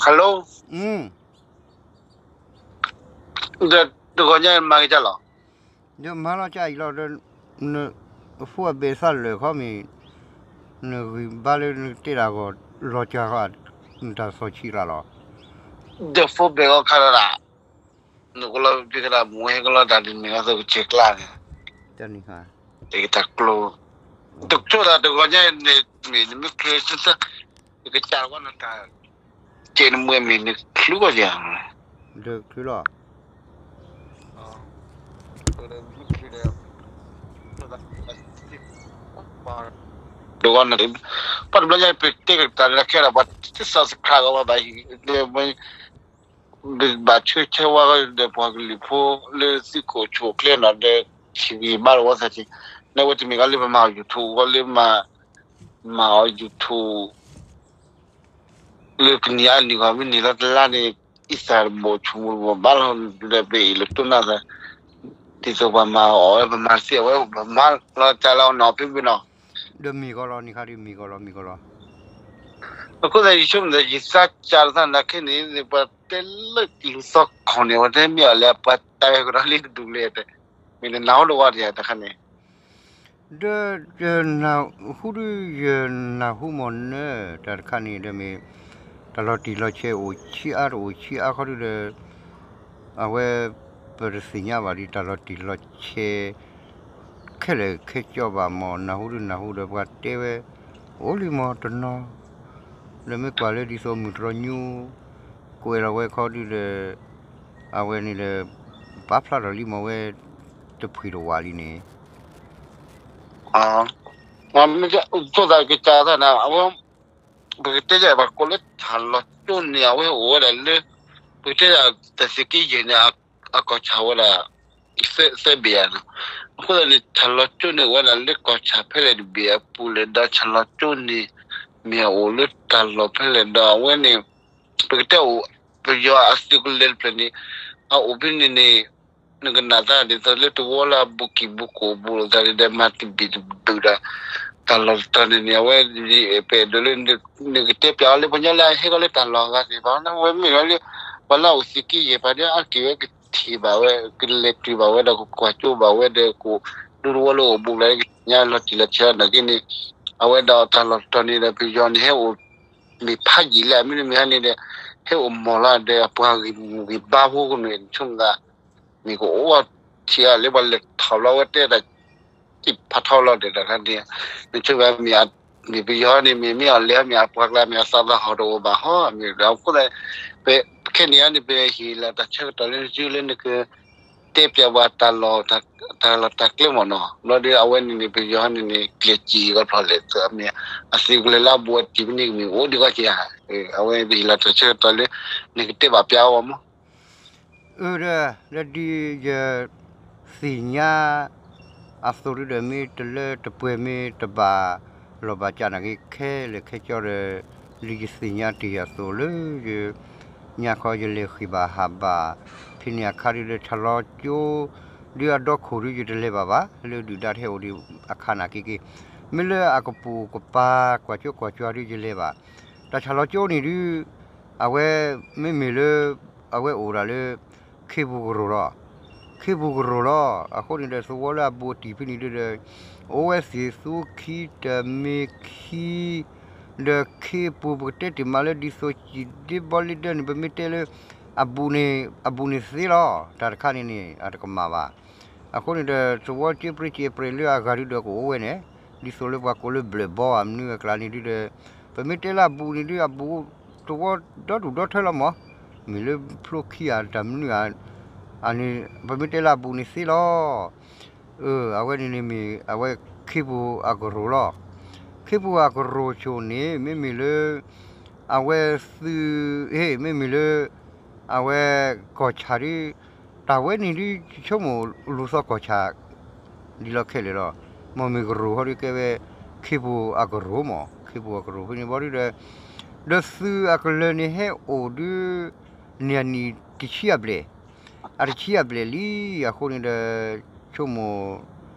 hello, ဒီးတဂီၤညါမၤက့ၤလီၤ, ဒီးမၤလီၤကၢ်အံၤလီၤ, ဒီး နဖိအဘဲသၣ်လၢာ်ခီမ့ၢ် နဂံၢ်ဘါလၢနတဲတၢ်ဂီၤ လီၤကၢ်ဃီ နတၢ်သီၣ်ဆံးရၣ်လီၤ, ဒီးဖိဘဲဂီၢ်ခါလီၤဒၣ်, နကလီၤပျံၤကဒါ မူဟဲကလီၤတၢ်ဒ်န့ၣ်လီၤ သကဆဲးကျါန့ၣ်, တၢ်ကျိၤ, တကၠိၣ်သးတဂီၤညါန့ၣ် မ့ၢ်နမ့ၢ်ချုးဆၢ, ယကစၢ်ဝဲနတၢ် ကဲနမွဲမ့ၢ်နချုးကီၢ်ယၤ, ဒီးချုးလီၤ, ဒီး ပှၤတဘျီညါ ပတဲကတၢၢ်လၢခဲလၢာ် ပှၤ subscribe ကဘၣ်ဘၣ်, ဘၣ်ဆၢထၢၣ်ဝဲဒီးပှၤကလုာ်ဖိလၢသုးခိၣ်ဆိၣ်ကျဲနီၤဒီး ထံဂ့ၤဘါလီၤဝဲသးက့, နဝဲတမ့ၢ်ကီလၢပမၤ YouTube ကီလၢမၤ မၤအီၤ YouTube လၢကနံၤအါနံၤဂီၢ်မ့ၢ်န့ၢ်လီၤတလါန့ၣ် အံသၣ်တဘိၣ်ဆိကမိၣ်တဘိၣ်ဘၣ်လီၤ, ဒီးပအ့ၣ်လိာ်တိၢ်နၢ်သး, ဒ်သိးပှၤမၤအီၤဝဲ ပမၤသ့အဝဲ ပမၤလီၤတၢ်လၢအီၤနီၤဖံဘုနီၤ, ဒီးမ့ၢ်ကီလီၤ နံၤခါဒ်မ့ၢ်ကီလီၤ မ့ၢ်ကီလီၤ, အဃိသတး ယဆိကမိၣ်သး ယသးစၢ်လီၤသးနာ်က့န့ၣ် ပှၤတဲလၢလူၤသီခီၣ်န့ၣ် ပှၤတဲလၢကလူၤသီခီၣ်န့ၣ် ပှၤတဲမ့ၢ်အီၤလၢအပှၤတဲကဒီးလံတဒူၣ်လဲၣ်, မ့ၢ်နနၢ်ဟူတဝီတယၤတခါန့ၣ် ဒီး ယနၢ်ဟူဒုး ယနၢ်ဟူမ့ၢ်နၢၤ တၢ်တခါန့ၣ်ဒီးမ့ၢ် တၢ်လီၤတံၢ်လီၤဆဲးအိၣ်ဆံးအါတအိၣ်ဆံးအါခီဒုဒီး အဝဲ ပတသ့ၣ်ညါဘၣ်ဒ်တၢ်လီၤတံၢ်လီၤဆဲး ခဲလၢာ်ခဲဆ့ဘၣ်မ့ၢ် နၢ်ဟူဒုးနၢ်ဟူဒီးပှၤတဲဝဲ အိၣ်လံမ့ၢ်တနီၤ ဒီးမ့ၢ်ကွၢ်လၢဒ်သိးမုၢ်တြီၤညူ ကွဲးလီၤဝဲခီဒုဒီး အဝဲန့ၣ်ဒီး ပာ်ဖျါထီၣ်လံမ့ၢ်ဝဲ တဖှံးတဝးလံန့ၣ် မ့ၢ်ကၠိသးကစၢ်သးန့ၣ် အဝဲ ပကတဲယၤပှၤကိးလၢထၣ်လီၤကၠိန့ၣ် အဝဲအိၣ်ဝဲဒၣ်လၢ ပကတဲယၤတၢ်သုးက့ယဲၢ်န့ၣ် အကီၢ်ဆၣ်ဝဲဒၣ် သၢဘ့ၣ်ယၤန့ၣ် အဃိသတးန့ၣ် ထၣ်လီၤကၠိန့ၣ်အိၣ်ဝဲဒၣ်လၢကီၢ်ဆၣ်ဖဲလဲၣ်တဘ့ၣ်အပူၤလဲၣ်ဒီး ထၣ်လီၤကၠိန့ၣ် မ့ၢ်အအိၣ်လၢတၢ်လီၢ်ဖဲလဲၣ်ဒီး အဝဲန့ၣ် ပကတဲအိၣ် ပယီၤအသုးကလၢၤတဖျၢၣ်န့ၣ် အအိၣ်ဖဲန့ၣ်န့ၣ် နကနၣ်သးဒ်သိးလၢတဝီလၢအဘူးကံၢ်ဘူးကိာ်ဘူးလိာ်သးဒီး မၤတဘ့ၣ်တဘုၣ်ဒီး တၢ်လီၢ်တတီၤန့ၣ်န့ၣ် အဝဲ ပအဲၣ်ဒိးလၢ နကတဲပျးအီၤလၢပှၤကညီလၢအဟဲဂီၤလၢတၢ်လီၢ်အဂၤသ့ၣ်တဖၣ် ဝဲမ့ၢ်လီၤလၢ ပှၤလၢအအိၣ်သုးက့ယဲၢ်ပှၤဒီး အါတက့ၢ်ဝဲကထံၣ်ဘၣ်ဝဲ ကလဲၤတုၤဘၣ်ဝဲဒီး ကကွၢ်ကၠိဘၣ်ဝဲဒီး ကဒူတဝီလၢအိၣ်ဘူးလၢ ကညါလီၤတံၢ်လီၤဆဲးနာ်က့န့ၣ် အဝဲဒၣ်တၢ်လီၢ်တတီၤန့ၣ်ဒီး ပယီၤန့ၣ်ဟဲအိၣ် မ့ၢ်ဖးယံာ်လၢအမ့တမ့ၢ်ဟဲန့ၣ်ဒီး ဟဲအိၣ်မီၢ်လီၤဒီး အပှၤဂံၢ်မုၢ်ဂံၢ်ဘါဖိကနုာ် ဆိကမိၣ်သး မ့ၢ်ကအိၣ်ထံၣ်အီၤလၢပှၤလဲၤထီၣ်ဘျီဝဲတဲတၢ် စံးဖးထီလီၤဒီးတၢ်ခါန့ၣ် နဆိကမိၣ်မ့ၢ် မ့ၢ်ပယီၤန့ၣ် မ့ၢ်မ့ၢ်အီၤလဲၤမ့ၢ်အပှၤကျါမ့ၢ်အသးသဟီၣ်တအိၣ်ဘၣ်ဟီ မ့ၢ်ဒီးအဃိသတး ပခဲန့ၣ်အံၤန့ၣ် ပဟ့ၣ်လီၤတၢ်ဆၢကတီၢ်လၢနစုလၢနက တဲပျးပှၤတၢ်လီၢ် တၢ်လီၢ်တၢ်ကျဲမ့ၢ်နီၤ ဘျီဒီးအဝဲန့ၣ်န့ၣ် ပယီၤန့ၣ်န့ၣ် ကျဲၤစံးဂီၤဖျိးလဲၣ် မ့ၢ်အသုးကလၢၤလၢအဘူးအတံၢ်ဖဲန့ၣ်မ့ၢ်အိၣ်ဒံးဂီၢ်က့ၤဧါ အဝဲပဟ့ၣ်လီၤတၢ်ဆၢကတီၢ်လၢ နကတဲဘၣ်ပျးအီၤမ့ၢ် အၢ ဒီး ဒီးဒ်ယသ့ၣ်ညါအသိးဒ်ဒီး မ့ၢ်တလၢတပှဲၤမ့ၢ်တဘၣ်လီၢ်ဘၣ်စးနာ်က့ ခဲလၢာ်ခဲဆ့ဒီး ဒ်ယသ့ၣ်ညါတ့ၢ်အသိးလၢယ ညါခီယလဲၤဃ့ၢ်ဘၣ်ဟးဘၣ် ဖဲန့ၣ်အခါဒ်ဒီး ထၣ်လီၤကၠိ ဒ်အဒီခိၣ်ဒ်ယတလဲၤဘၣ်ဘၣ် လၢဒုၣ်ဒါတဟဲအိၣ်ဒံးအခါနာ်က့က့ မ့ၢ်လၢအကပိာ်ကပၤကွၢ်ကၠိကွၢ်ကၠီဒ်ယလဲၤဘၣ် တၢ်ထၣ်လီၤကၠိန့ၣ်ဒ် အဝဲ မ့မ့ၢ်လၢ အဝဲအိၣ်ဒၣ်လၢ ခ့ပူၤကရူၢ်လီၤ. ခ့ပူၤကရူၢ်လီၤ. အဃိန့ၣ်ဒီး သဝီလၢအဘူးအတံၢ်ဖဲန့ၣ်ဒ်ဒီး အိၣ်ဝဲသ့ၣ်သူခံတမ့ၢ်ခံ ဒီးခ့ပူၤပကတဲတ့ၢ်မးလၢ ဒ်သိးစံၣ်ဒ့ဘီလ့ဒၢန့ၣ် ပမ့ၢ်တဲလၢ အဘူးန့ၣ် အဘူးန့ၣ်သ့လီၤ. တၢ်တခါန့ၣ်န့ၣ် အတကမၣ်ဘၣ်. အဃိန့ၣ်ဒီး သဝီက့ပြ့က့ပြ့လၢအဂၤဒ်ဒီးကအိၣ်ဝဲန့ၣ် ဒ်သိးလၢပှၤကိးလၢဘျၢၣ်ဘီဧါ မနုၤအကျါန့ၣ်ဒ်ဒီး ပမ့ၢ်တဲလၢအဘူးန့ၣ်ဒ် အဘူးသဝီဒီဒူၣ်ဒီထၢလီၤမး, မ့ၢ်လၢဖျိခံဧါ တၢ်မနုၤဧါ, အန့ၣ် ပမ့ၢ်တဲလၢအဘူးန့ၣ်သ့လီၤ. အဝဲန့ၣ်န့ၣ်မ့ၢ် အဝဲခ့ပူၤအကရူၢ်လီၤ. ခ့ပူၤအကရူၢ်ဆိၣ်န့ၣ် မ့မ့ၢ်လၢ အဝဲသုး ဟ့ၣ် မ့မ့ၢ်လၢ အဝဲကီၢ်ဆၣ်ဒ် တၢ်ဝဲန့ၣ်ဒ်ဆိကမိၣ်လူၤသီကီၢ်ဆၣ် ဒ်လီၤခဲလၢာ်လီၤ. မ့မ့ၢ်ကရူၢ်ဟီဒ်ကဲဝဲ ခ့ပူၤအကရူၢ်မး ခ့ပူၤအကရူၢ်ဖဲန့ၣ်ဘီဒ်ဒီး ဒီးသုးအကလၢၢ်န့ၣ်ဟဲအိၣ်ဒ် န့ၣ်အနံၣ်တဆံအဘျဲၣ် အတဆံအဘျဲၣ်လံ. အဃိန့ၣ်ဒီး ဆိကမိၣ်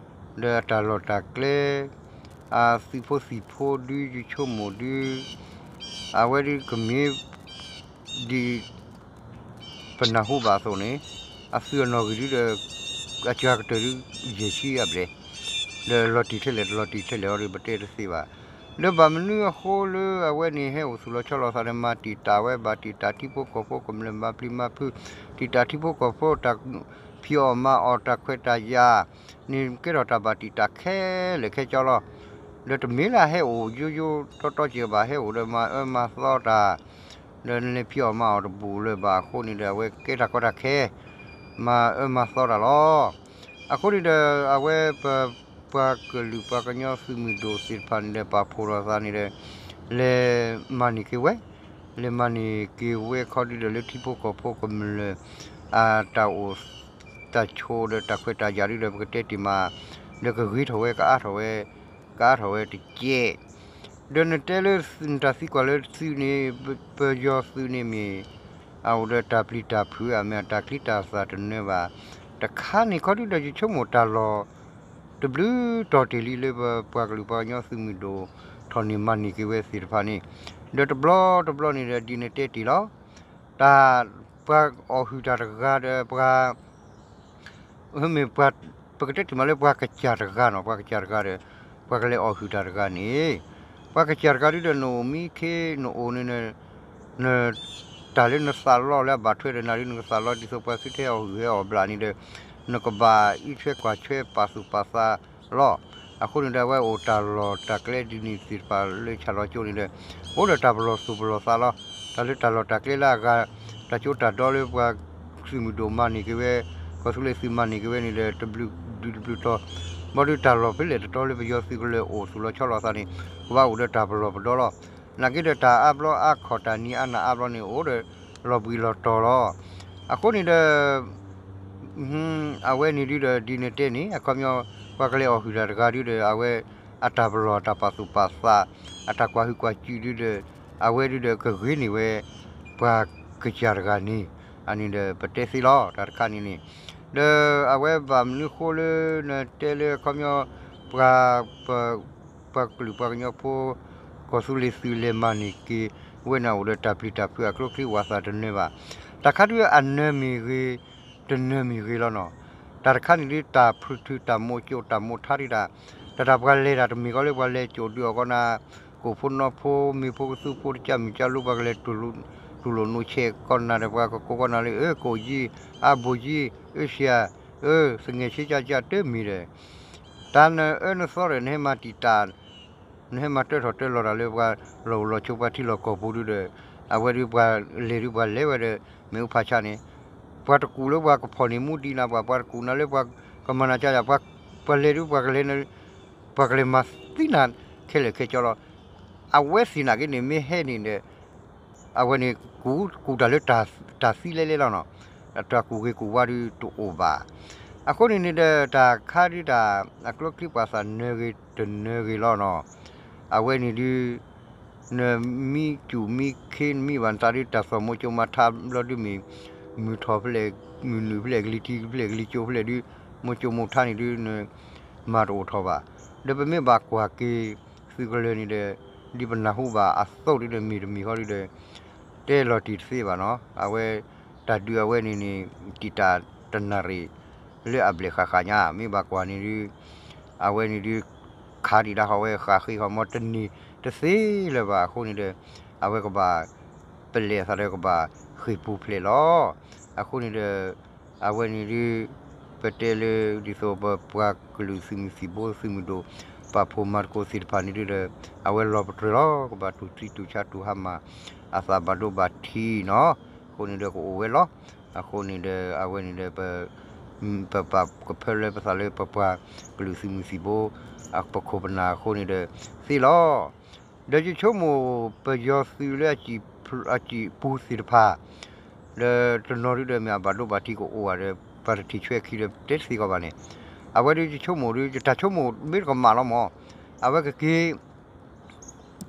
ဒီးအတၢ်လီၢ်တၢ်ကျဲ အသုးဖိသံၣ်ဖိဒ်ယဆိကမိၣ်ဒ် အဝဲဒ်ကမ့ၢ် ဒ်ပနၢ်ဟူဘၣ်အသိးန့ၣ် အသုးအနီၣ်ဂံၢ်ဒုဒီး အစှၤကတၢၢ်ဒု ယဲၢ်ဆံအဘျဲၣ်, ဒီးလီၤတံၢ်ထဲလဲၣ် တလီၤတံၢ်ထဲလဲၣ်အီၤဒီး ပတဲတသ့ဘၣ်. ဒီးဘၣ်မနုၤအဃိလၢအဝဲန့ၣ်ဟဲအိၣ်သူၣ်လီၤဆီလီၤသးဒီး မၤတံာ်တာ်ဝဲ ဘၣ်တံာ်တာ်ထံဖိကီၢ်ဖိကမျၢၢ် မၤပျံၤမၤဖုး တံာ်တာ်ထံဖိကီၢ်ဖိ တၢ်ဖံးအီၣ်မၤအီၣ် တၢ်ခွဲးတၢ်ယာ်န့ၣ် ကဲထီၣ်တၢ်ဘၣ်တံာ်တာ်ခဲလၢာ်ခဲဆ့လီၤ. ဒီးတမ့ၢ်လၢအဟဲအိၣ်ယိယိတီတီကဲဘၣ် ဟဲအိၣ်ဒီးမၤအၢမၤသီတၢ် ဒီးနလဲၤဖံးအီၣ်မၤအီၣ်တဘူးလၢၤဘၣ်အဃိန့ၣ်ဒီး အဝဲကဲတၢ်ကီတၢ်ခဲ မၤအၢမၤသီတၢ်လီၤ. အဃိန့ၣ်ဒီး အဝဲပ ပှၤကလုာ်ပှၤကညီသုးမုၢ်ဒိၣ်သ့ၣ်တဖၣ်န့ၣ်ဒီး ပာ်ဖှိၣ်ထီၣ်သးန့ၣ်ဒီး လဲၤမၤန့ၢ်က့ၤဝဲ, လဲၤမၤန့ၢ်က့ၤဝဲခီဒုဒီး လၢထံဖိကီၢ်ဖိကမျၢၢ် အတၢ်အိၣ် တၢ်ဆိးဒီးတၢ်ခွဲးတၢ်ယာ်ဒုဒီး ပကတဲတ့ၢ်မး ဒီးကဂ့ၤထီၣ်ဝဲ ကအါထီၣ်ဝဲ ကအါထီၣ်ဝဲတကဲး. ဒီးနတဲလၢနတၢ်သံကွၢ်လၢသုးန့ၣ် ပယီၤသုးန့ၣ်မ့ၢ် အအိၣ်ဒီးတၢ်ပျံၤတၢ်ဖုး အမ့ၢ်အတၢ်ချံတၢ်သၣ်တနၢၤဘၣ်. တခါန့ၣ်ခီဒုဒီး ယဆိကမိၣ်တၢ်လီၢ် တဘျုးတီၢ်တ့ၢ်လံလၢပပှၤကလုာ်ပှၤကညီသုးမုၢ်ဒိၣ် ထီၣ်န့ၢ်မၤန့ၢ်က့ၤဝဲသ့ၣ်တဖၣ်န့ၣ်, ဒီးတဘျီတဘျီန့ၣ်ဒီး ဒ်နတဲတ့ၢ်လီၤ. တၢ်ပှၤအီၣ်ဟုၣ်တၢ်တဂၤဒီးပှၤ မ့ၢ်ပှၤ ပကတဲတ့ၢ်မးလၢပှၤကစၢ်တဂၤနီၤ, ပှၤကစၢ်တဂၤဒီး ပှၤကလဲၤအီၣ်ဟုၣ်တၢ်တဂၤန့ၣ်, ပှၤကစၢ်တဂၤဒုဒီး နအိၣ်မံခ့ နအိၣ်န့ၣ် န တၢ်လၢနသးလီလၢအဘၣ်ထွဲဒီးနၤဒု နကသးလီဒ်သိးပှၤသုးထဲအီၣ်ဟုၣ်ဟဲအီၣ်ဘျၣ်န့ၣ်ဒီး နကဘၣ်အံးထွဲကွၢ်ထွဲပာ်သူၣ်ပာ်သးလီၤ. အဃိန့ၣ်ဒီး အဝဲအိၣ်တၢ်လီၢ်တၢ်ကျဲဒ်န့ၣ်သ့ၣ်တဖၣ်လၢဆၣ်လီၤကၠိန့ၣ်ဒီး အိၣ်ဒီးတၢ်ပလီၢ်သူၣ်ပလီၢ်သးလီၤ. တၢ်လၢတၢ်လီၢ်တၢ်ကျဲလၢအဂၤ တၢ်ကၠိတၢ်ဒီလၢပှၤသုးမုၢ်ဒိၣ်မၤန့ၢ်က့ၤဝဲ, ကီၢ်သူလ့ၤသုးမၤန့ၢ်က့ၤဝဲန့ၣ်ဒီး တဘျုးဒုတဘျုးတီၤ, ဘၣ်ဒီးတၢ်လီၢ်ဖဲလဲၣ်တတီလၢပယီၤသုးကလၢၤအိၣ်သူၣ်လီၤဆီလီၤသးန့ၣ် ကဘၣ်အိၣ်ဒီးတၢ်ပလီၢ်ပဒီလီၤ. နာ်က့ဒီးတၢ်အါဘျီအါခီၣ်တၢ်နံၤအါနၢ်အါဘျီန့ၣ် အိၣ်ဒီးလီၤဘှံးလီၤတီၤလီၤ. အဃိန့ၣ်ဒီး အဝဲန့ၣ်ဒုဒီး ဒ်နတဲန့ၣ် အခီပညီ ပှၤကလဲၤအီၣ်ဟုၣ်တၢ်တဂၤဒုဒီး အဝဲအတၢ်ပလီၢ်အတၢ်ပာ်သူၣ်ပာ်သး အတၢ်ကွၢ်ဟုၣ်ကွၢ်စူၣ်ဒုဒီး အဝဲဒုဒီးကဂ့ၤန့ၢ်ဝဲ ပှၤကစၢ်တဂၤန့ၣ် အန့ၣ်ဒီးပတဲသ့လီၤ တၢ်တခါန့ၣ်န့ၣ်, ဒီးအဝဲဘၣ်မနုၤဃိလၢနတဲလၢအခီပညီ ပှၤ ပှၤကလုာ်ပှၤကညီဖိ ကီၢ်သူလ့ၤသုးလဲၤမၤန့ၢ်က့ၤဝဲန့ၣ် အိၣ်ဒီးတၢ်ပျံၤတၢ်ဖုးအကျိချံဝၣ်သၣ်တနၢၤဘၣ်. တၢ်ခါဒုအနၢၤမ့ၢ်ဂ့ၤ တနၢၤမ့ၢ်ဂ့ၤလီၤနီၤ. တၢ်တခါန့ၣ်ဒု တၢ်ဖုးထုးတၢ်မိၢ်ကၠိတၢ်မိၢ်ထါဒုတၢ် တၢ်တၢ်ပှၤလဲၤတၢ်တမ့ၢ်ကီလၢပှၤလဲၤကၠိၣ်ဒုအီၣ်ကီးနၤ ကိၣ်ဖိနီဖိ မ့ၢ်ဖိကသူဖိတကၢ်မုၢ်ကၢ်လိ ပှၤကလဲၤတူၢ်လိာ်နိးဆဲးကီးနၤဒီး ပှၤကကိးကီးနၤလၢ အၢ ကိၣ်ယံၤ အါဘိၣ်ယံၤ အၢ ဆံးဧါ အၢ သငဲးဆ့ကၢ်ကၢ်တမံၤဒီး တၢ်နအၢနသီဒီး နဟဲမၤတံာ်တာ် နဟဲမၤတၢထီၣ်တၢလီၤတၢ်လၢပှၤလီၢ်အိၣ်လီၢ်ဆိး ပှၤထံလီၢ်ကီၢ်ပူၤဒုဒီး အဝဲဒုပှၤလဲၤဒုပှၤလဲၤဝဲဒီး မ့ၣ်အူဖးဆါန့ၣ် ပှၤတကူၣ်လၢပှၤကဖီၣ်န့ၢ်မူဒံးနၤ ပှၤ ပှၤတကူၣ်နၤလၢပှၤကမၤနၤကၢ်ယၤ ပှၤလဲၤဒုပှၤကလဲၤ ပှၤကလဲၤမၤသံနၤခဲလၢာ်ခဲဆ့လီၤ. အဝဲသ့ၣ်နာ်က့န့ၣ် မ့ၢ်ဟဲန့ၣ်ဒီး အဝဲန့ၣ် ကူၣ် ကူၣ်တၢ်လၢတၢ်သံလဲလဲလီၤနီၤ. တၢ်ကူၣ်ဂ့ၤကူၣ်ဝါဒုတအိၣ်ဘၣ်. အဃိန့ၣ်န့ၣ်ဒီး တၢ်ခါဒုတၢ် အကျိချံပှၤသၣ်နၢၤဂ့ၤတနၢၤဂ့ၤလီၤနီၤ. အဝဲန့ၣ်ဒု နမံစူၣ်မံခ့ နမံဘၣ်နသးဒု တၢ်သီၣ်မိၢ်ကၠိမၤထါဘျီဒုမ့ၢ် မုၢ်ထီၣ်ဖဲလဲၣ် မုၢ်နုာ်ဖဲလဲၣ် ကလံၤထံးဖဲလဲၣ် ကလံၤကၠိဖဲလဲၣ်ဒု မိၢ်ကၠိမိၢ်ထါန့ၣ်ဒု နမၤတအိၣ်ထီၣ်ဘၣ်. ဒီးပမ့ၢ်ဘၣ်ကွၢ်က့ၤ သုးကလၢၤန့ၣ်ဒီး ဒ်ပနၢ်ဟူဘၣ်အသိးဒုဒီး မ့ၢ်တမ့ၢ်ဃီဒုဒီး တဲလီၤတံၢ်တသ့ဘၣ်နီၤ. အဝဲ တၢ်ဒုးအဝဲန့ၣ်န့ၣ် တံာ်တာ်တနၣ်ရံၣ် လၢအဘျဲၣ်ဃၣ်ဃၣ်ညါ မ့ၢ်ဘၣ်ကွၢ်န့ၣ်ဒု အဝဲန့ၣ်ဒု ခးဒံးဒၣ်ဃီဝဲ ဃၣ်ဃ့ဃီ မ်တန့ၢ်တသ့လၢၤဘၣ်အဃိန့ၣ်ဒီး အဝဲကဘၣ် ပလဲၤအသးဒီးကဘၣ်ဃ့ၢ်ပူၤဖျဲးလီၤ. အဃိန့ၣ်ဒီး အဝဲန့ၣ်ဒု ပတဲလၢ ဒ်သိးပပှၤကလုာ်သုးမုၢ်သံၣ်ဘိ သုးမုၢ်ဒိၣ် ပာ်ဖှိၣ်မၤသကိးသ့ၣ်တဖၣ်န့ၣ်ဒုဒီး အဝဲလီၤပတြၢၤလီၤ. ကဘၣ်တူၢ်သံတူၢ်ဆါတူၢ်ဟါမၢ် အသးဘၣ်ဒိဘၣ်ထံးနီၤ. အဃိန့ၣ်ဒီးကအိၣ်ဝဲလီၤ. အဃိန့ၣ်ဒီး အဝဲန့ၣ်ဒီး ပ ပပာ်ကဖၢလၢပသးလၢပပှၤကလုာ်သုးမုၢ်သံၣ်ဘိ ပခိၣ်ပနၢ်အဃိန့ၣ်ဒီး သ့လီၤ. ဒီးယဆိကမိၣ် ပယီၤသုးလၢ အစံၣ်ပူၤသ့ၣ်တဖၣ် ဒီးတနီၤဒုဒီးမ့ၢ်အဘၣ်ဒိဘၣ်ထံးကအိၣ်ဘၣ်ဒီး ပှၤတထံၣ်ဆွဲခံဒီးတဲတသ့ကီးဘၣ်န့ၣ် အဝဲဒုယဆိကမိၣ်ဒု ယတၢ်ဆိကမိၣ်မ့ၢ်တကမၣ်လီၤမး အဝဲကက့ၤ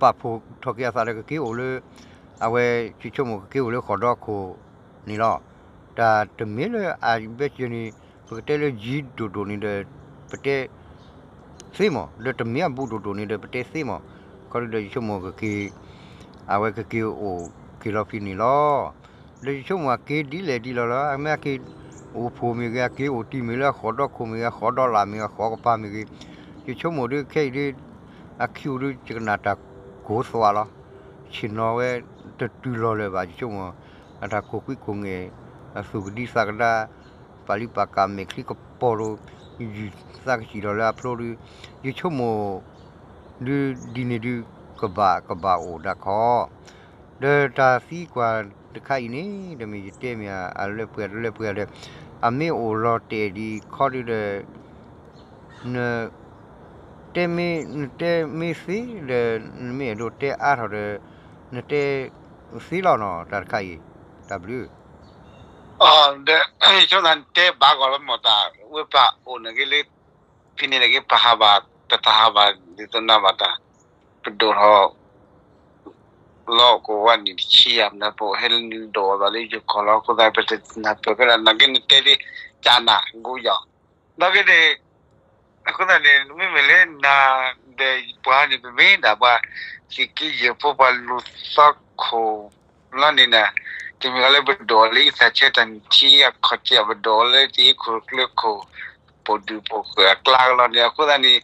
ပာ်ဖှိၣ်ထီၣ်က့ၤအသးဒီးကက့ၤအိၣ်လၢ အဝဲယဆိကမိၣ်ကက့ၤအိၣ်လၢဃီၣ်ဒီခိၣ်န့ၣ်လီၤ. တၢ်တမ့ၢ်လၢအဘဲကၢၤန့ၣ် ပကတဲလၢယံၤဒိၣ်ဒိၣ်န့ၣ်ဒီး ပတဲ သ့မး ဒီးတမ့ၢ်အဘူးဒိၣ်ဒိၣ်န့ၣ်ဒီး ပတဲသ့မး ခီဒုဒီးယဆိကမိၣ်ကက့ၤ အဝဲကက့ၤအိၣ် က့ၤလီၤဖဲန့ၣ်လီၤ. ဒီးယဆိကမိၣ်အက့ၤဒ်လဲၣ်ဒ်လဲၣ်လီၤ, အမ့ၢ်အက့ၤအိၣ်ဖှိၣ်မ့ၢ်ဂ့ၤ, အက့ၤအိၣ်တံၢ်မ့ၢ်လၢအဃိးဒီခိၣ်မ့ၢ်ဂ့ၤ, အဃိးဒီလၣ်မ့ၢ်ဂ့ၤ, အဃိးကပၤမ့ၢ်ဂ့ၤ, ယဆိကမိၣ်ဒ်ခဲအံၤဒ် အခံအိၣ်ဒ်ယကနၣ်တၢ်ကိးသွးလီၤ. ဆ့ၣ်နီၤဝဲတတုၤလီၤလၢၤဘၣ် ယဆိကမိၣ်, အတၢ်ကိးကွံကိးငဲၢ်, အသူၣ်ကဒံသးကဒါ, ပာ်လံပာ်ကးမဲာ်ချံကပီၤလိၤ, ယုၢ်သးကစံၣ်ထီၣ်လၢအဖျိဒ်, ယဆိကမိၣ် ဒ်ဒ်န့ၣ်ဒ် ကဘၣ်ကဘၣ်အိၣ်ဒၣ်ခီ, ဒီးတၢ်သံကွၢ်တခါအံၤန့ၣ် တမ့ၢ်ယတဲမ့ၢ်အလၢပှဲၤတလၢပှဲၤဒီး အမ့ၢ်အိၣ်လီၤတဲာ်ဒံးခီဒ်ဒီး န တဲမ့ၢ် နတဲမ့ၢ်သ့ဒီး နမ့ၢ်အဲၣ်ဒိးတဲအါထီၣ်ဒီး နတဲသ့လီၤနီၤ တၢ်တခါအံၤ, တၢ်ဘျုး. ဒီး ယဆိကမိၣ်တဲဘၣ်ဂီၢ်လၢမီၢ်တၢ် ဝဲပၢ်အိၣ်န့ၣ်ဂ့ၤလၢ ဖဲန့ၣ်န့ၣ်ဂ့ၤ ပဟးဘၣ် တတဟးဘၣ် ဒ်သိးနၤဘၣ်တၢ် ပဒိၣ်ထီၣ် လီၤကဝီၤနံၣ်တဆံယၤမနုၤ ပအိၣ်ဟဲလၢနံၣ်ဒိၣ်အီၤလၢယကီၢ်လီၤ အဃိသတး ပတနၢ်ပၢၢ်ကဒီး နာ်က့နတဲလံ ကနၢ်ဂိယီၤ ဒီးက့ၤန့ၣ် အဃိသတးန့ၣ် မ့မ့ၢ်လၢနၤ ဒီးပှၤန့ၣ် ပမ့ၢ်ဒၣ်ပှၤ စံးက့ယဲၢ်ဖိပှၤလူၤသီခိၣ် လီၤန့ၣ်နၤ, တမ့ၢ်အီၤလၢပဒိၣ်အီၤလၢယသးဆၢတၢ်နထံအခီၣ်ထံး ပဒိၣ်အီၤလၢတဟံးခိၣ်ကျၢခိၣ် ပိာ်ဒုၣ်ပိာ်ဃဲၢ်အကျါကလီၤန့ၣ် အဃိသတးန့ၣ်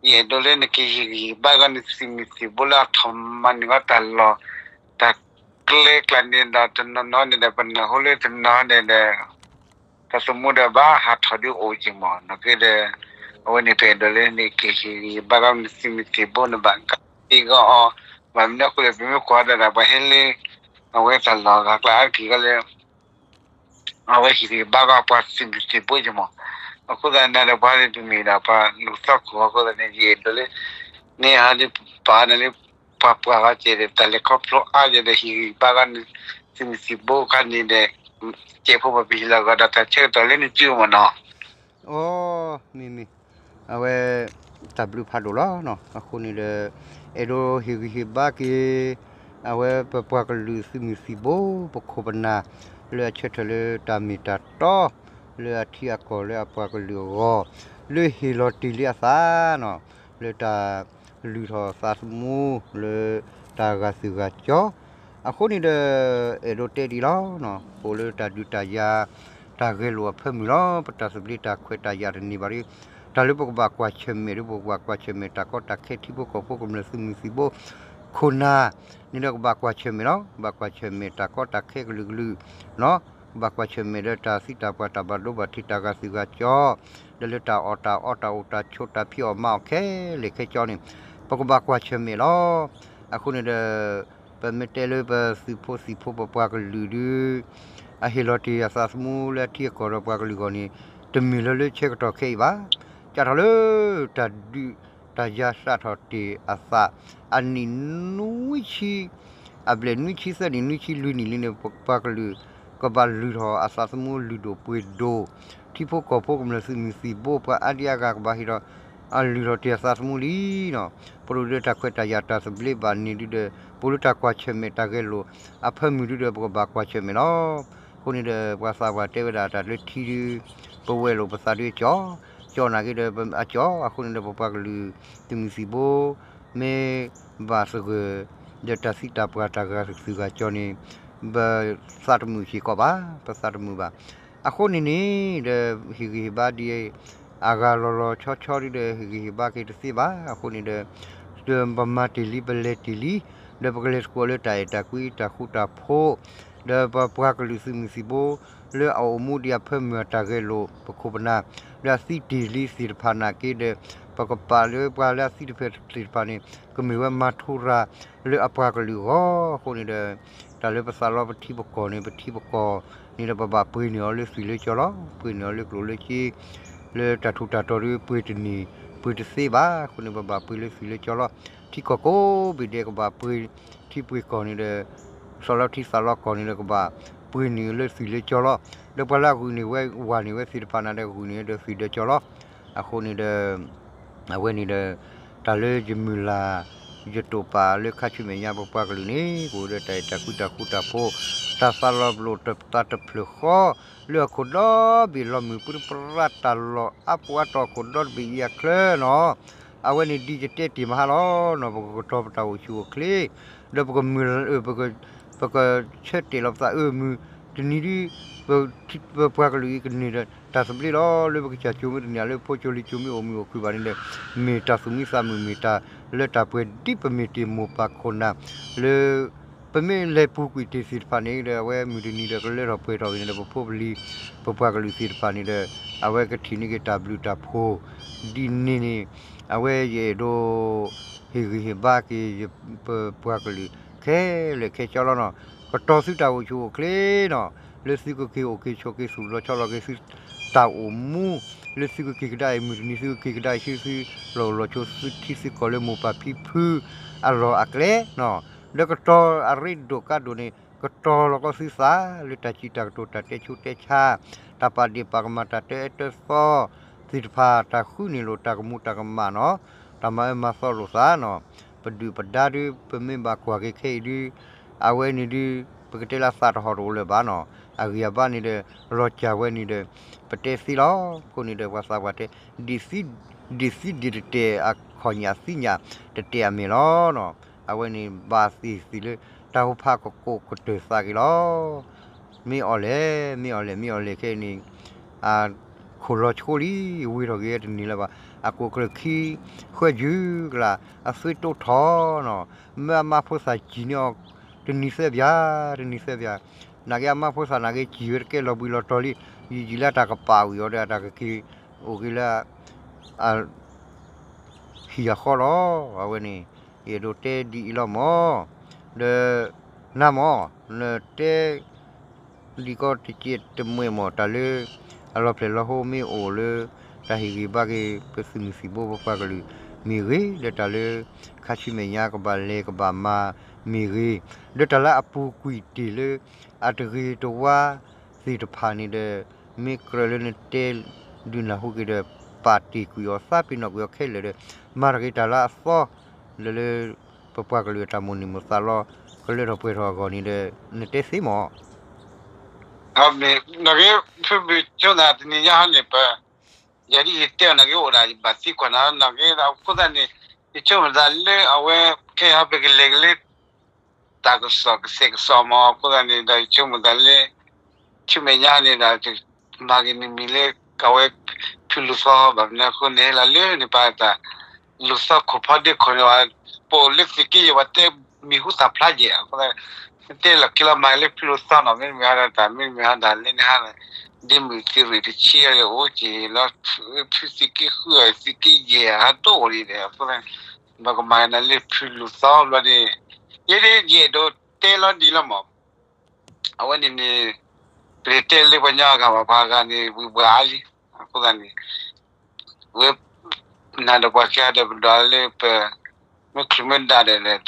ယအဲၣ်ဒိးလၢနကဟ့ၣ်ဂံၢ်ဟ့ၣ်ဘါကီးနသုးမုၢ်သံၣ်ဘိလၢအထီၣ်မၤန့ၢ်ကီးတၢ်လီၢ် တၢ်ကျဲကျါန့ၣ်ဒီး တနီၤနီၤန့ၣ်ဒီး ပနၢ်ဟူလၢတနီၤန့ၣ်ဒီး တၢ်သမူဒီးဘၣ်ဟးထီၣ်ဒုးအိၣ်က့ၤမး နာ်က့ဒီး အဝဲန့ၣ်ပအဲၣ်ဒိးလၢနကဟ့ၣ်ဂံၢ်ဟ့ၣ်ဘါကီးနသုးမုၢ်သံၣ်ဘိန့ၣ်ဘၣ်က့ၤဂီၢ်အီၤ ဘၣ်မနုၤအဃိလဲၣ် ပမ့ၢ်ကွၢ်ဒၣ်ဒၣ်ပှၤဟဲလၢ အဝဲတၢ်လီၢ်အဂၤကျါအါတက့ၢ်ကီးလၢ အဝဲဟ့ၣ်ဂံၢ်ဘါကီးပှၤသုးမုၢ်သံၣ်ဘိက့ၤမး အဃိသတးန့ၣ်ဒီးပှၤန့ၣ်တမ့ၢ်ဒၣ်ပှၤလူၤသီခိၣ်အဃိသတးန့ၣ် ယအဲၣ်ဒိးလၢ န့ၣ်ဟးဒုးပာ်နၤလၢ ပှၤပှၢ်ဂီၢ်ကဲဒီး တၢ်လဲၤခီဖျိအါကဲဒီး ဟ့ၣ်ဂံၢ်ဘါကီးနသုးမုၢ်သံၣ်ဘိခါန့ၣ်ဒီး ကဲဖိပှၤပဟ့ၣ်လီၤဂာ်ဒီးတၢ်ဆၢကတီၢ်လၢနစုမးနီၤ အိ မ့မ့ၢ် အဝဲ တၢ်ဘျုးဖးဒိၣ်လီၤနီၤ အဃိန့ၣ်ဒီး အဲၣ်ဒိးဟ့ၣ်ဂံၢ်ဟ့ၣ်ဘါက့ၤ အဝဲပပှၤကလုာ်သုးမုၢ်သံၣ်ဘိ ပခိၣ်ပနၢ် လၢအဆၢထၢၣ်လၢတၢ်မ့ၢ်တၢ်တီ လၢအထံအကီၢ်လၢအပှၤကလုာ်အဂီၢ် လၢဟ့ၣ်လီၤတ့ၢ်လံအသးနီၤ လၢတၢ်လုၢ်ထီၣ်သးသမူ လၢတၢ်ဂာ်သုၣ်ဂာ်ကၠီ အဃိန့ၣ်ဒီး အဲၣ်ဒိးတဲဒ်လီၤနီၤ ပအိၣ်လၢတၢ်ဒုးတၢ်ယၤ တၢ်ဂဲၤလိာ်အဖၢမုၢ်လီၤ. ပတၢ်သဘျ့တၢ်ခွဲးတၢ်ယာ်တန့ၢ်ဘၣ်ဒီး တၢ်လၢပကဘၣ်ကွၢ်ဆၢၣ်မဲာ်ဒီး ပကဘၣ်ကွၢ်ဆၢၣ်မဲာ်တၢ်ကီတၢ်ခဲထံဖိကီၢ်ဖိကမျၢၢ်သုးမုၢ်သံၣ်ဘိ ခိၣ်နၢ်န့ၣ်ဒီး ကဘၣ်ကွၢ်ဆၢၣ်မဲာ်လီၤ. ကဘၣ်ကွၢ်ဆၢၣ်မဲာ်တၢ်ကီတၢ်ခဲကလုာ်ကလုာ်နီၤ ကဘၣ်ကွၢ်ဆၢၣ်မဲာ်ဒီးတၢ်သံတၢ်ပှၢ်တၢ်ဘၣ်ဒိဘၣ်ထံးတၢ်ဂာ်သုၣ်ဂာ်ကၠီ ဒီးလၢတၢ်အီၣ်တၢ်အီတၢ်အိၣ်တၢ်ဆိးတၢ်ဖံးအီၣ်မၤအီၣ်ခဲလၢာ်ခဲဆ့န့ၣ် ပကဘၣ်ကွၢ်ဆၢၣ်မဲာ်လီၤ. အဃိန့ၣ်ဒီး ပမ့ၢ်တဲလၢပသုးဖိသံၣ်ဖိပပှၤကလုာ်ဒုး အဟ့ၣ်လီၤတ့ၢ်အသးသမူလၢအထံအကီၢ်ဒီးပှၤကလုာ်အဂီၢ်န့ၣ် တမ့ၢ်လၢလၢဆၢကတီၢ်ခဲအံၤဘၣ်. စးထီၣ်လၢတၢ်ဒုးတၢ်ယၤစးထီၣ်တ့ၢ်အသး အနံၣ်နွံဆံ အဘျဲၣ်နွံဆံသၢနံၣ်နွံဆံလွံၢ်နံၣ်လံန့ၣ် ပပှၤကလုာ် ကဘၣ်လုၢ်ထီၣ်အသးသမူလုၢ်ဒိၣ်ပှ့ၤဒိၣ် ထံဖိကီၢ်ဖိကမျၢၢ်သုးမုၢ်သံၣ်ဘိပှၤအါဒံအါဂၤကဘၣ်ဟ့ၣ်ဒီး အလုၢ်ထီၣ်တ့ၢ်အသးသမူလံနီၤ. ပဒိၣ်ဒီးတၢ်ခွဲးတၢ်ယာ်တၢ်သဘျ့ဘၣ်န့ၣ်ဒုဒီး ပအိၣ်လၢတၢ်ကွၢ်ဆၢၣ်မဲာ်တၢ်ဂဲၤလိာ်အဖၢမုၢ်ဒုဒီး ပကဘၣ်ကွၢ်ဆၢၣ်မဲာ်လီၤ. အဃိန့ၣ်ဒီး ပှၤသးပှၢ်တဲဝဲဒၣ်တၢ်လၢထံဒု ပဝဲလိာ်ပသးဒုကၠီ ကၠီနာ်က့ဒီးအကၠီ အဃိန့ၣ်ဒီး ပပှၤကလုာ်သုးမုၢ်သံၣ်ဘိ မ့ၢ်ဘၣ်သဂၢၢ် ဒီးတၢ်သံတၢ်ပှၢ်တၢ်ဂာ်သုၣ်ဂာ်ကၠီန့ၣ် ပသးတမုာ်စ့ၢ်ကီးဘၣ် ပသးတမုာ်ဘၣ်. အဃိန့ၣ်န့ၣ်ဒီး ဟ့ၣ်ဂံၢ်ဟ့ၣ်ဘါဒ်အဂၤလီၤလီၤဆီဆီဒ်ဒီး ဟ့ၣ်ဂံၢ်ဟ့ၣ်ဘါက့ၤတသ့ဘၣ်. အဃိန့ၣ်ဒီး ပမၤတ့ၢ်လံ ပလဲၤတ့ၢ်လံ ဒီးပကလဲၤသကိးလၢတၢ်အဲၣ်တၢ်ကွံတၢ်ဃူတၢ်ဖိး ဒီးပပှၤကလုာ်သုးမုၢ်သံၣ်ဘိ လၢအအိၣ်မူဒံးအဖၢမုၢ်အတၢ်ဂဲၤလိာ် ပခိၣ်ပနၢ် လၢအသံတ့ၢ်လံသ့ၣ်တဖၣ်နာ်က့ဒီး ပကပာ်လၢပှၤလၢအသံတဖျၢၣ်သ့ၣ်တဖၣ်န့ၣ် ကမ့ၢ်ဝဲမၤထူရၤလၢအပှၤကလုာ်အဂီၢ်အဃိန့ၣ်ဒီး တၢ်လၢပသးလီပထံပကီၢ်န့ၣ် ပထံပကီၢ်န့ၣ်ဒီး ပဘၣ်ပှ့ၤန့ၢ်အီၤလၢသွံၣ်လၢကၠီလီၤ. ပှ့ၤန့ၢ်အီၤလၢကျိၣ်လၢစ့ လၢတၢ်ထူးတၢ်တီၤဒီး ပှ့ၤတန့ၢ် ပှ့ၤတသ့ဘၣ်. အဃိန့ၣ် ပဘၣ်ပှ့ၤလၢသွံၣ်လၢကၠီလီၤ. ထံကီၢ်ကိးဘ့ၣ်ဒဲးကဘၣ်ပှ့ၤ ထံပှ့ၤကီၢ်န့ၣ်ဒီး သးလီထံသးလီကီၢ်န့ၣ်ဒီး ကဘၣ်ပှ့ၤန့ၢ်လၢသွံၣ်လၢကၠီလီၤ. ဒီးပှၤလၢအဂုာ်န့ၢ်ဝဲဝၤန့ၢ်ဝဲသ့ၣ်တဖၣ်န့ၣ်ဒီး ဂုာ်န့ၢ်ဒီးသွံၣ်ဒီးကၠီလီၤ. အဃိန့ၣ်ဒီး အဝဲန့ၣ်ဒီး တၢ်လၢယမုၢ်လၢ် ယတိာ်ပာ်လၢခါဆူမဲာ်ညါပပှၤကလုာ်န့ၣ် ကအိၣ်ဒီးတၢ်အဲၣ်တၢ်ကွံတၢ်ဃူတၢ်ဖိး တၢ်သးလီၤပလိာ်တသးတဖျၢၣ်ဃီ လၢဟီၣ်ခိၣ်ဒီဘ့ၣ်လီၤမုၢ်ပြံပြါတၢ်လီၢ်အါပူၤအါတီၢ်ဟီၣ်ခိၣ်ဒီတဘ့ၣ်အံၤအချၢနီၤ အဝဲန့ၣ်ဒ်ယတဲတ့ၢ်မဟါလီၤနီၤ ပကကတီၤပတၢ်အိၣ်ဆူၣ်အိၣ်ချ့ ဒီးပကမုၢ် ပက ပကဆၢတဲာ်လီၤပသးအၢမုၢ်တနံၤဒု ပပှၤကလုာ်အံၤကန့ၢ်ဒီးတၢ်သဘျ့လီၤ. လၢပကစၢ်ကၠိမ့ၢ်တန့ၢ် လၢဖိကၠိလံၤကၠိမ့ၢ်အိၣ်မုာ်အိၣ်ခုၣ်ဘၣ်န့ၣ်ဒီး မ့ၢ်တၢ်သူၣ်မံသးမုာ် မ့ၢ်တၢ်လၢတၢ်ပှဲၤဒ်ပမ့ၢ်တ့ၢ်မိၢ်ပၢ်ခိၣ်နၢ် လၢ ပမ့ၢ်လဲၤပူၤကွံာ်တ့ၢ်သ့ၣ်တဖၣ်န့ၣ်ဒီး အဝဲမုၢ်တနံၤဒီးကလၢထီၣ်ပှဲၤထီၣ်ဝံၤန့ၣ်ဒီး ပဖိပလံၤ ပပှၤကလုာ်သ့ၣ်တဖၣ်န့ၣ်ဒီး အဝဲကထံၣ်န့ၢ်က့ၤတၢ်ဘျုးတၢ်ဖှိၣ် ဒ်န့ၣ်န့ၣ် အဝဲယအဲၣ်ဒိး ဟ့ၣ်ဂံၢ်ဟ့ၣ်ဘါက့ၤယပပှၤကလုာ် ခဲလၢာ်ခဲဆ့လီၤနီၤ. ကတီၤသုတၢ်အိၣ်ဆူၣ်အိၣ်ချ့နီၤ လၢသုကက့ၤအိၣ်က့ၤဆိးက့ၤသူၣ်လီၤဆီလီၤက့ၤသုတၢ်အိၣ်မူ လၢသုကက့ၤကဒါအံၤ မုၢ်တနံၤသုကက့ၤကဒါအံၤ ဆူသုလီၢ်လီၤဆိသုထံသုကီၢ်လၢမိၢ်ပၢ်ဖံဖုအလီၢ်အကျဲနီၤ. ဒီးကတီၤအရ့ဒိၣ်ကါဒိၣ်န့ၣ် ကတီၤလီၤကီသုသး လၢတၢ်စံးတၢ်ကတိၤ တၢ်တဲဆူးတဲဆါ တၢ်ပာ်ဒ့ၣ်ပာ်ကမၣ် တၢ်တဲအၢတဲသီသ့ၣ်တဖၣ် တၢ်ဃုန့ၢ်လိာ်တၢ်ကမူၤတၢ်ကမၣ်နီၤ တၢ်မၤအၢမၤသီလိာ်သးနီၤ. ပဒုၣ်ပဒါဒု ပမ့ၢ်ဘၣ်ကွၢ်က့ၤခဲအံၤဒု အဝဲန့ၣ်ဒု ပကတဲလၢအသးတဟီၣ်တအိၣ်လၢၤဘၣ်နီၤ. အဂံၢ်အဘါန့ၣ်ဒီး လီၤစၢ်ဝဲန့ၣ်ဒီး ပတဲသ့လီၤ. အဃိန့ၣ်ဒီး ပှၤသးပှၢ်တဲ ဒ်သံ ဒ်သံဒ်တတဲာ်အခီၣ်ညၣ်သံညၣ် တတဲာ်အမဲာ်လီၤနီၤ. အဝဲန့ၣ်ဘၣ်သ့ၣ်သ့ၣ်လၢ တၢ်အိၣ်ဖးကကိးကတၢၢ်သးက့ၤလီၤ. မ့ၢ်အီၤလဲၣ် မ့ၢ်အီၤလဲၣ် မ့ၢ်အီၤလဲၣ်ခဲအံၤန့ၣ် ခိၣ်လီၤဆိလံ ဝ့ၤထီၣ်က့ၤတန့ၢ်လၢၤဘၣ်. အကိးကြၢးခံ ဃၢယုၢ်ကလး အသွံတိၢ်ထီၣ်နီၤ. မ့ၢ်အမါဖိသၣ်စံၢ်န့ၢ်အီၤ တနံၤသၢဘျီ တနံၤသၢဘျီ နာ်က့အမါဖိသၣ်နာ်က့ စံၢ်ဝဲတကဲလီၤဘှံးလီၤတီၤလံ. ယံာ်ယံာ်လၢတၢ်ကပာ်ဝံၤအီၤဒီး တၢ်ကက့ၤအိၣ်က့ၤလၢ ဟံၣ်အဃီလီၤ. အဝဲန့ၣ် ယအဲၣ်ဒိးတဲဒ်အံၤလီၤမၢ်. ဒီး နၤမၢ် နတဲ ဒ်ကီတစဲးတမှဲၤမၢ် တၢ်လၢ အလီၤဖျဲၣ်လီၤဟိမ့ၢ်အိၣ်လၢ တၢ်ဟ့ၣ်ဂံၢ်ဘါက့ၤ ပသုးမုၢ်သံၣ်ဘိပပှၤကလုာ်မ့ၢ်ဂ့ၤ လၢတၢ်လၢ ခါဆူမဲာ်ညါကဘၣ်လဲၤကဘၣ်မၤမ့ၢ်ဂ့ၤ ဒီးတၢ်လၢအပူၤကွံာ်တ့ၢ်လၢ အတဂ့ၤတဝါသ့ၣ်တဖၣ်န့ၣ်ဒီး မ့ၢ်ကြၢးလၢနတဲဒုးနၢ်ဟူက့ၤဒီး ပာ်တ့ၢ်ကွံာ်အီၤသးပ့ၤနီၣ်ကွံာ်အီၤခဲလၢာ်ဒီး မၤတၢ်က့ၤတၢ်လၢအသီ လၢလၢ ပပှၤကလုာ်အတၢ်မိၣ်န့ၢ်မိၣ်သးလီ ကလၢထီၣ်ပှဲၤထီၣ်အဂီၢ်န့ၣ်ဒီး နတဲသ့မၢ်. အမ့ၢ် နက့ ဖုဘုးဆိသးတနံၤညါဟီန့ၣ် ပ ယၤဒ်ယတဲအီၤ နက့အိၣ်ဒၣ်ယဘၣ်သံကွၢ်နၤ နက့အဃိသတးန့ၣ် ယဆိကမိၣ်သးလၢအဝဲ ခဲအံၤဟီပကလဲၤက့ၤလၢ တၢ်ကစီၣ်ကစဲးကစီးမၢ် အဃိသတးန့ၣ်ဒီး ယဆိကမိၣ်သးလၢ ဆူမဲာ်ညါန့ၣ်ဒီး မၤက့ၤနမံၤလၢ အဝဲ ဖုလူၤသီဘၣ်မနုၤအဃိန့ၣ် ဟဲလီၤလၢန့ၣ်ပာ်တၢ် လူၤသီခိၣ်ဖီဒ့ခိၣ်န့ၣ် ပအိၣ်လၢသုးက့ယဲၢ် ပှၤတဲမံၤဟူသၣ်ဖျါယဲၢ် အဃိသတး တဲလီၤက့ၤလီၤမၤလၢဖုလူၤသီနီၤ မ့တမ့ၢ်ဟီဒီးတၢ် မ့တမ့ၢ်ဟီဒီးလၢန့ၣ်ဟီဒီး ဒ့မုၣ်သုးရ့ၣ်တဆံအံၤအိၣ်က့ၤလီၤ ဖုသုးက့ဃုအံၤ သုးက့ယဲၢ်အဒိၣ်အံၤန့ၣ် အဃိသတး ပကမၤက့ၤနၤလၢဖုလူၤသီဘျီန့ၣ် ယဲဒၣ် ယအဲၣ်ဒိးတဲလီၤဒ်လီၤမၢ် အဝဲန့ၣ်န့ၣ် ပတတဲလၢပှၤညီအဂၤဘၣ် ပှၤဂၤန့ၣ် ဝံၤပှၤအါလံ အဃိသတးန့ၣ် ဝဲ နၤဒီးပှၤခံဂၤဒီးပဒွးလၢပ မ့ၢ်ချုးမ့ၢ်ဒၣ်ဒီး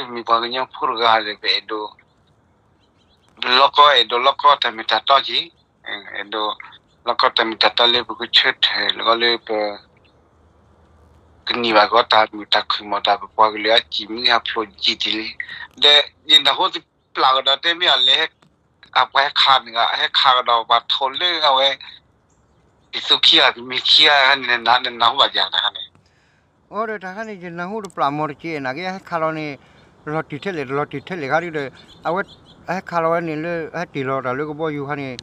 တၢ်ဒ်ပမ့ၢ်ပှၤကညီဖိတဂၤဒီး ပအဲၣ်ဒိး ပလီကီ အဲၣ်ဒိးလီကီတၢ်မ့ၢ်တၢ်တီက့ၤ အဲၣ်ဒိး လီကီတၢ်မ့ၢ်တၢ်တီလၢပကဆၢထၢၣ်လီၤလၢပ ကန့ၢ်ဘၣ်ကီတၢ်မုာ်တၢ်ခုၣ်မီၢ် တၢ်ပပှၤကလုာ်အစံၣ်မ့ၢ်ဟးဖျိးကံၢ်တံၢ်လံ ဒီးယနၢ်ဟူတပျၢ်ကဒီးတဲမ့ၢ်အီၤလဲၣ် အပှၤဟဲခးန့ၣ် ဟဲခးကဒီးပှၤထိးလၢအဝဲ တံၤသူခံဂၤ ကမံၤခံဂၤန့ၣ် နနၢ်ဟူဘၣ်ယၤတခါန့ၣ် အိၣ်ဒီးတၢ်ခါန့ၣ် ယနၢ်ဟူတပျၢ်မီၢ်တက့ၢ် နာ်က့ဟဲခးလီၤန့ၣ် လီၤတံၢ်ထဲလဲၣ် တလီၤတံၢ်ထဲလဲၣ်ခါဒုဒီး အဝဲ ဟဲခးလီၤဝဲန့ၣ်လၢ ဟဲတ့ၢ်လီၤတၢ်လၢကဘီယူၤခါန့ၣ်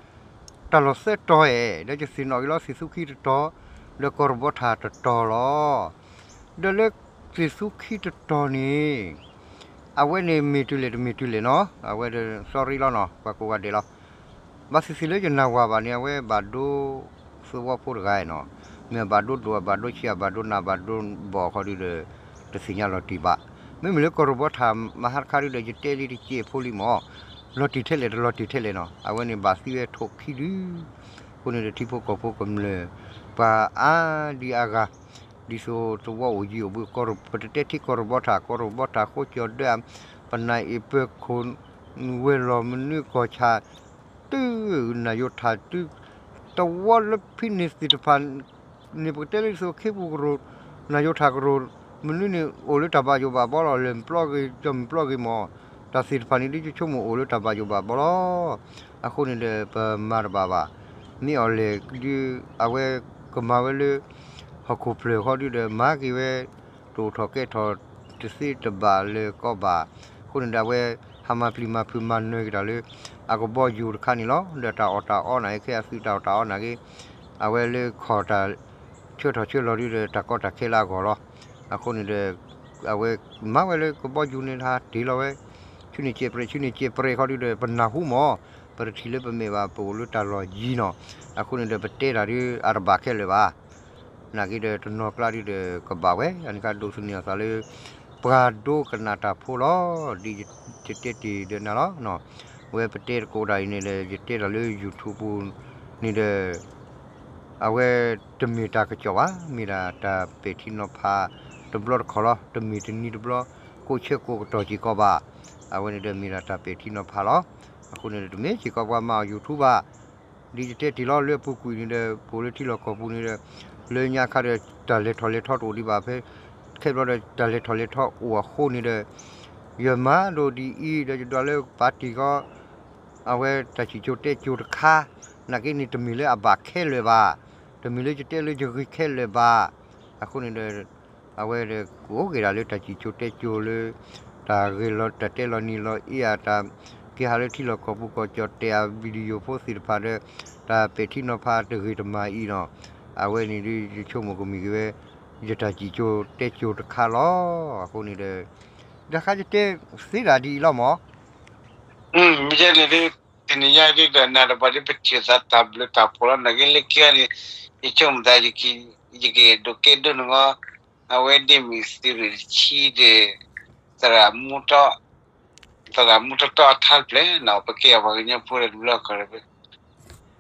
တၢ်လီၢ်သၢတီၤဧဲ ဒီးယသ့ၣ်နီၣ်က့ၤလီၤ သ့ၣ်သူခံတတီၤ ဒီးကီၢ်ရဘီထၣ်တတီၤလီၤ. ဒီးလၢသ့ၣ်သူခံတတီၤန့ၣ် အဝဲန့ၣ်မ့ၢ်တုၤလဲၣ်တမ့ၢ်တုၤလဲၣ်နီၤ အဝဲဒီး sorry လီၤနီၤ ပှၤကိးဂၤဒဲးလီၤ. ဘၣ်သ့ၣ်သ့ၣ်လၢယနၢ်ဟူဘၣ်န့ၣ် အဝဲဘၣ်ဒိသဝီဖိတဂၤနီၤ မ့ၢ်ဘၣ်ဒိဒိၣ် ဘၣ်ဒိဆံး ဘၣ်ဒိနး ဘၣ်ဒိဘီၣ်အခီဒုဒီး တသ့ၣ်ညါလီၤတံၢ်ဘၣ်. မ့မ့ၢ်လၢကီၢ်ရဘီထၣ်မဟါတခါဒုဒီး ယတဲလံတကဲးဖိလံမၢ် လီၤတံၢ်ထဲလဲၣ် တလီၤတံၢ်ထဲလဲၣ်နီၤ အဝဲန့ၣ်ဘၣ်သံဝဲထိးခံဒု အဃိန့ၣ်ဒီးထံဖိကီၢ်ဖိကမျၢၢ် ပှၤအါဒံအါဂၤ ဒ်သိးသဝီအိၣ်ယံၤအိၣ်ဘှံး ပတတဲထံကီၢ်ရဘီထၣ် ကီၢ်ရဘီထၣ်ဃိကၠီၤဒၢ ပနၢ်အ့ၣ်ပၢၤခိၣ် ဝဲၤလီၢ်မနုၤကီၢ်ဆၣ် တုၤနၢ်ယိၤထၣ်တုၤ သဝီလၢဖဲန့ၣ်သ့ၣ်တဖၣ် န့ၣ်ပကတဲလၢဒ်သိးခ့ပူၤကရူၢ် နၢ်ယိၤထၣ်ကရူၢ် မနုၤန့ၣ်အိၣ်လၢတၢ်ဘၣ်ယိၣ်ဘၣ်ဘီလီၤ လဲၤမုၢ်ပျီဂ့ၤ ကၠီမုၢ်ပျီဂ့ၤမၢ် တၢ်သ့ၣ်တဖၣ်န့ၣ်ဒ်ယဆိကမိၣ်အိၣ်လၢတၢ်ဘၣ်ယိၣ်ဘၣ်ဘီလီၤ. အဃိန့ၣ်ဒီးပမၤတဘၣ်ဘၣ် မ့ၢ်အီၤလဲၣ်ဒု အဝဲကမၤဝဲလၢ ဟီၣ်ခိၣ်ဖျၢၣ်ဃီဒုဒီး မၤက့ၤဝဲ တအိၣ်ထီၣ်ကဲထီၣ်တသ့တဘၣ်လၢၤကီးဘၣ်. အဃိန့ၣ်ဒီးအဝဲ ဖးမၤပျံၤမၤဖုးမၤနၢၤက့ၤတၢ်လၢ အကဘီယူၤတခါန့ၣ်လီၤ. ဒီးတၢ်အီၣ်တၢ်အီနာ်က့ ခဲအံၤအသုးတၢ်အီၣ်တၢ်အီနာ်က့ အဝဲလၢခီၣ်တၢ်ဆၢထီၣ်ဆၢလီၤဒုဒီး တၢ်ကီတၢ်ခဲလၢအဂီၢ်လီၤ. အဃိန့ၣ်ဒီး အဝဲမၤဝဲလၢကဘီယူၤန့ၣ် တၢ်တ့ၢ်လီၤဝဲ ဆူန့ၣ်စဲးပြဲး ဆူန့ၣ်စဲးပြဲးခီဒုဒီး ပနၢ်ဟူမၢ် ပတထံၣ်လၢပမဲာ်ဘၣ် ပအိၣ်လၢတၢ်လီၢ်ယံၤနီၤ. အဃိန့ၣ်ဒီး ပတဲတၢ်ဒုးအတဘၣ်ခဲလၢာ်ဘၣ်. နာ်က့ဒီးတနီၤကျါဒုဒီးကဘၣ်ဝဲ အန့ၣ်ခါဒိးသန့ၤအသးလၢ ပှၤဒိကနၣ်တၢ်ဖိလီၤ. ဒ်ယတဲတ့ၢ်ဒီးနၤလီၤ. အဝဲပတဲတကိးတၢ်အံၤန့ၣ်ဒီး ယတဲတၢ်လၢ YouTube ပူၤန့ၣ်ဒီး အဝဲတမ့ၢ်တၢ်ကစီၣ်ဘၣ်, မ့ၢ်ဒၣ်တၢ်ပဲာ်ထံနီၤဖးတဘျီတခီၣ်လီၤ. တမ့ၢ်တနံၤတဘျီ ကိးဆၢကိးကတီၢ်စ့ၢ်ကီးဘၣ်. အဝဲန့ၣ်ဒီးမ့ၢ်ဒၣ်တၢ်ပဲာ်ထံနီၤဖးလီၤ. အဃိန့ၣ်ဒီး တမ့ၢ်စ့ၢ်ကီးပှၤမၤအီၣ် YouTube ဘၣ်. ဒ်ယတဲတ့ၢ်လီၤ လၢအပူၤကွံာ်န့ၣ်ဒီး ပအိၣ်လၢထံလီၢ်ကီၢ်ပူၤန့ၣ်ဒီး လၢညါခါဒီး တၢ်လဲၤထီၣ်လဲၤထီတအိၣ်ဒံးဘၣ်ဖဲ ခဲဘျီဒီး တၢ်လဲၤထီၣ်လဲၤထီအိၣ်အဃိန့ၣ်ဒီး ယမၤဒိၣ်ဒ်အံၤဒီး ယဒွးလၢပာ်တ့ၢ်ကီ အဝဲတၢ်စံၣ်စိၤတဲစိၤတခါ, နာ်က့န့ၣ် တမ့ၢ်လၢအဘၣ်ခဲလၢာ်ဘၣ်, တမ့ၢ်လၢယတဲလၢယဂ့ၤခဲလၢာ်ဘၣ်. အဃိန့ၣ်ဒီး အဝဲဒီးကအိၣ်က့ၤဒၣ်လၢတၢ်စံၣ်စိၤတဲစိၤလၢ တၢ်ဂ့ၤလီၤ တၢ်တဲလီၤနံၤလီၤအ့ၣ်အတၢ် က့ၤဟးလၢထံလီၢ်ကီၢ်ပူၤကီၢ်ကၠီၣ်တဲာ်အ video ဖိသ့ၣ်တဖၣ်ဒီး တၢ်ပဲာ်ထံနီၤဖးတဂ့ၤတမၤအံၤနီၤ, အဝဲန့ၣ်ဒ်ယဆိကမိၣ်ကမ့ၢ်က့ၤဝဲ ယတၢ်စံၣ်စိၤတဲစိၤတခါလီၤ. အဃိန့ၣ်ဒီး တၢ်ခါယတဲသ့ဒၣ်ဒ်အံၤလီၤမၢ်. မ့ၢ်ယဲန့ၣ်ဒ် တနံၤညါဒ်ဒီးနၤတပှၤဒ်ပထံၣ်သးတၢ်ဘျုးတၢ်ဖှိၣ်လီၤ. နာ်က့လၢခံဂၤန့ၣ် ယဆိကမိၣ်သး ယကအဲၣ်ဒိးကဲဒိၣ်န့ၣ်ဂီၢ် အဝဲဒ်မ့ၢ်သုးရ့ၣ်တဆံဒီး သရၣ်မူထီၣ် သရၣ်မူထီၣ်တီၢ်အထါတဖျၢၣ်နီၤ ပကဲအပှၤကညီဖိဒီးတဘျီခီၣ်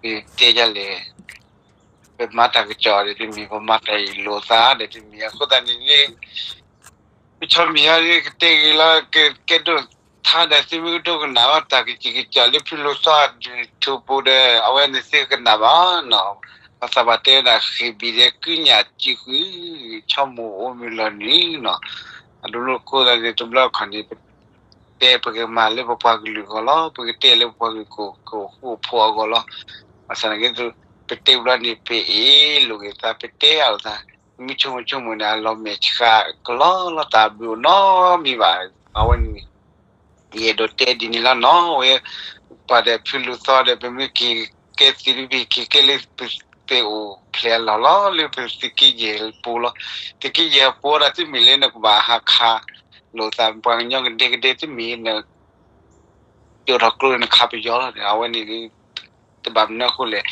ဒီး ပတဲဒ်လဲၣ် ပမၤတၢ်ကစီၣ်ဒီးတမ့ၢ် ပမၤတၢ်အံၤလိာ်သးဒီးတမ့ၢ် အဃိသတးန့ၣ်လၢ ပဆီမံၤဟီဒ်ကတဲဂ့ၤလီၤ ကကဲဒိၣ်ထါဒီးသုမ့ၢ်ကဒိကနၣ်အီၤ တၢ်ကစံၣ်ကစီၣ်လၢဖုလိာ်သီ YouTube ပူၤဒီး အဝဲန့ၣ်သုကနၣ်ဘၣ်နီၤ. ပသးဘၣ်တဲဒၣ်ဃ့ၢ်ဘံၣ်ဒီးကုညၣ်စံဃုာ် ဆီမိၢ်အိၣ်မုာ်လီၤနုာ်နီၤ. အဒိလိခိၣ်သတးန့ၣ် တဘျီခီၣ်န့ၣ် ပတဲပကမၤလၢပပှၤကလုာ်အဂီၢ်လီၤ. ပကတဲလၢပပှၤကလုာ်ကအိၣ်ဃူအိၣ်ဖိးအဂီၢ်လီၤ. ဘၣ်ဆၣ်သနာ်က့ ပတဲဘျီန့ၣ် ပအဲၣ်လိာ်က့ၤသး ပတဲအလိာ်သး မ့ၢ်ဆိကမိၣ်ဆိကမိၣ်န့ၣ် အလီၤမဲာ်ဆှးကလီလီၤ တၢ်ဘျုးအိၣ်နီတမံၤဘၣ်. အဝဲန့ၣ် ယအဲၣ်ဒိးတဲဒ်န့ၣ်လီၤနီၤ. ဝဲ ပှၤဒီးဖုလူၤသီဒီး ပမ့ၢ်က့ၤကဲသုးလၢ ပက့ၤကဲလၢ ပအိၣ်ဖျဲၣ်အလီၢ်လီၤ လၢပသုးက့ယဲၢ်ပူၤလီၤ. သုးက့ယဲၢ်ပူၤဒီး သုမ့ၢ်လၢနကဘၣ်ဟးခးလိာ်သး ပှၤကညီကဒဲကဒဲ သုမ့ၢ်န ကၠိထီၣ်ကျိနခးပယီၤလီၤ. အဝဲန့ၣ် တဘၣ်မနုၤအဃိလဲၣ်,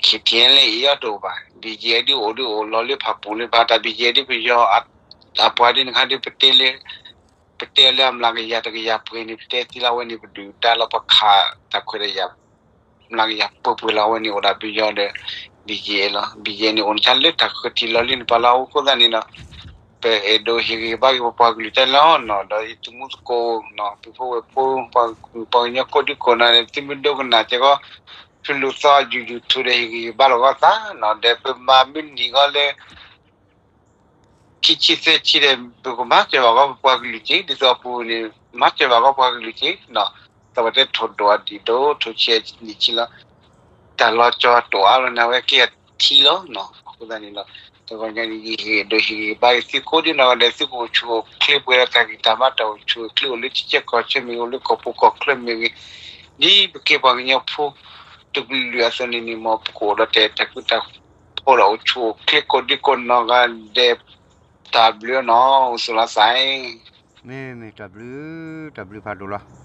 KTLA အံၤအီၤတအိၣ်ဘၣ်, BGF ဒ်အိၣ်ဒ်အိၣ်လီၤလၢဖးပူၤလၢဖးတၢ် BGF ဒ်ပယီၤ အပှၤဒ်န့ၣ်ခါဒ်ပတဲလၢ ပတဲလၢအမျးကယၤတကယၤပှဲၤန့ၣ် ပတဲသ့လၢအဝဲန့ၣ် ပဒုးဒါလီၤပခးတၢ်ခွဲးတၢ်ယာ် မျးကယၤပှဲၤပှဲၤလီၤ အဝဲန့ၣ်အိၣ်ဒၣ်ပယီၤဒီး BGF လီၤ. BGF န့ၣ် အိၣ်န့ၣ်ဆါလၢတၢ်ဃၢၤထံးလီၤလံန့ၣ် ပှၤလၢအအိၣ်ခိၣ်သတးန့ၣ်ဒီး ပအဲၣ်ဒိးဟ့ၣ်ဂံၢ်ဘါက့ၤပပှၤကလုာ်တၢ်လီၤနီၤ ဒီးယသုးမုၢ်သကိးနီၤ ပုၢ်ဖိဝဲၢ်ဖိ ပှၤကလုာ်ပှၤကညီကိးဒံကိးနီၤန့ၣ် သုမ့ၢ်ဒိကနၣ်စ့ၢ်ကီး ဖုလူၤသီ YouTube ဒီးဟ့ၣ်ဂံၢ်ဟ့ၣ်ဘါလီၤကီသးနီၤ ဒီးပမၤမုၢ်နံၤဂီၢ်လၢ ခံဆံသၢဆံဒီး ပကမၤစၢၤဘၣ်ကီးပပှၤကလုာ်က့ၤ ဒ်သိးအပူၤန့ၣ် မၤစၢၤဘၣ်ကီးပှၤကလုာ်က့ၤနီၤ သးဝဲတဲထိၣ်ဒိၣ်အဒံးဒိၣ် ထိၣ်ဆံးအနံၣ်ဆံးလီၤ တၢ်လီၤကၠီၤတိၣ်အါလီၤန့ၣ် အဝဲကဲအထံလီၤနီၤ. အဃိသတးန့ၣ်ဒီး တဂီၤညါန့ၣ် ယဟ့ၣ်ဒိးဟ့ၣ်ဂံၢ်ဘါက့ၤသုကိးဒံနီၤ ဒီးသုကအိၣ်ဆူၣ်အိၣ်ချ့ပှဲၤဒီးတၢ်ဂံၢ်တၢ်ဘါ တၢ်အိၣ်ဆူၣ်အိၣ်ချ့အိၣ်လၢကစၢၢ်ကီၢ်ဆၢမ့ၢ်ဂ့ၤ အိၣ်လၢကီၢ်ပူၤကီၢ်ချၢမ့ၢ်ဂ့ၤ ဒ်ပကဲပှၤကညီဖိ တကလုာ်အသိးန့ၣ်န့ၣ်မ့ၢ် ပကအိၣ်ဒီးတဲတၢ်ဃူတၢ်ဖိးဒီးအိၣ်ဆူၣ်အိၣ်ချ့ကိးဒံကိးနီၤဂၤဒဲး တၢ်ဘျုးနီၤ အိၣ်ဆိးလီၤသးအံၤ မ့ၢ်မ့ၢ်တၢ်ဘျုး တၢ်ဘျုးဖးဒိၣ်လီၤ.